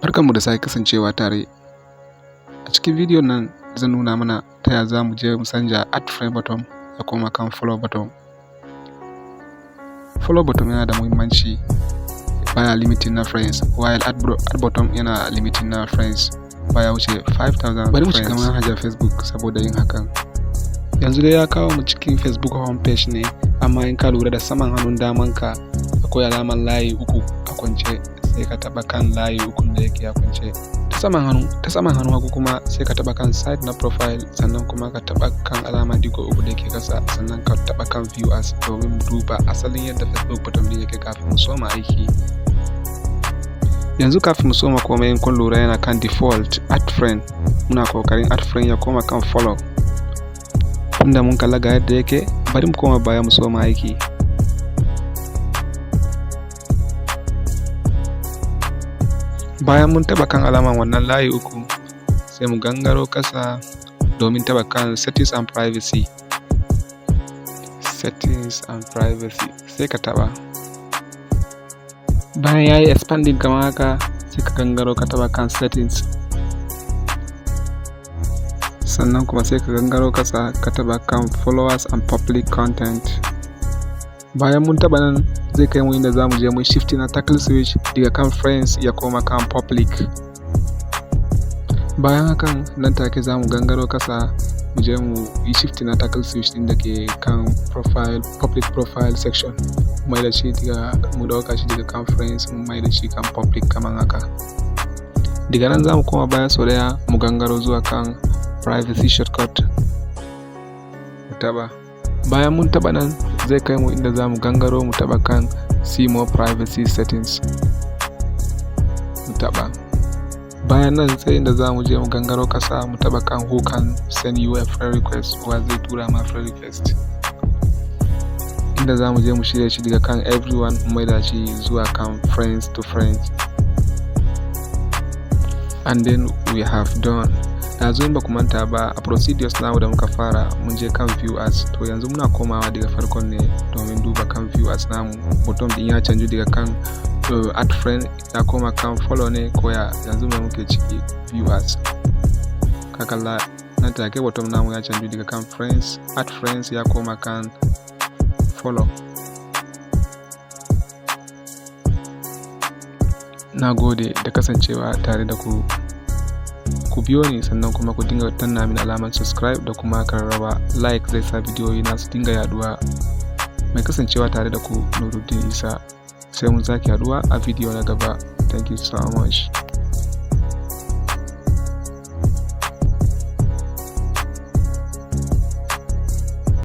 Barkanmu da sake kasancewa tare. A cikin bidiyon nan zan nuna mana ta ya za mu je mu canja add friend button ya koma kan follow button. Follow button yana da muhimmanci, baya limiting na friends, while add button yana limiting na friends, baya wuce 5000. Bari mu shiga manhajar Facebook saboda yin hakan. Yanzu dai ya kawo mu cikin Facebook homepage ne, amma in ka lura da saman hannun damanka akwai alamar layi uku a kwance, sai ka taɓa kan layi ukun da yake a kwance. Ta saman hannu hagu kuma sai ka taɓa kan side na profile, sannan kuma ka taɓa kan alamar digo uku da yake kasa, sannan ka taɓa kan view as domin mu duba asalin yadda Facebook button ɗin yake kafin mu soma aiki. Yanzu kafin mu soma komai, in kun lura yana kan default add friend. Muna kokarin add friend ya koma kan follow. Tunda mun kalla ga yadda yake, bari mu koma baya mu soma aiki. Bayan mun taɓa kan alaman wannan layi uku, sai mu gangaro ƙasa domin taɓa kan settings and privacy. Settings and privacy sai ka taɓa. Bayan ya yi expanding kamar haka, sai ka gangaro ka taɓa kan settings. Sannan kuma sai ka gangaro ƙasa ka taɓa kan followers and public content. Bayan mun taɓa nan, zai kai mu inda za mu je mu shifting na toggle switch daga kan friends ya koma kan public. Bayan hakan, nan take za mu gangaro ƙasa mu je mu yi shifting na toggle switch ɗin da ke kan profile, public profile section. Mu mai da shi daga, mu ɗauka shi daga kan friends mu mai da shi kan public kamar haka. Daga nan za mu koma baya sau ɗaya, mu gangaro zuwa kan privacy shortcut, mu taɓa. Bayan mun taɓa nan, zai kai mu inda za mu gangaro mu taɓa kan see more privacy settings, mu taɓa. Bayan nan sai inda za mu je mu gangaro ƙasa mu taɓa kan who can send you a friend request, wa zai tura ma friend request. Inda za mu je mu shirya shi daga kan everyone mu maida shi zuwa kan friends to friends. And then we have done. Ɗazu in ba ku manta ba, a procedures namu da muka fara mun je kan view as. To yanzu muna komawa daga farkon ne domin duba kan view as namu. Button ɗin ya canju daga kan add friend ya koma kan follow ne ko ya? Yanzu me muke ciki? View as. Ka kalla, nan take button namu ya canju daga kan friends, add friends ya koma kan follow. Na gode da kasancewa tare da ku. Ku biyo ni, sannan kuma ku dinga danna min alamar subscribe da kuma kararrawa. Like zai sa bidiyoyi na su dinga yaduwa. Mai kasancewa tare da ku, Nuruddin Isa. Sai mun sake haduwa a bidiyo na gaba. Thank you so much.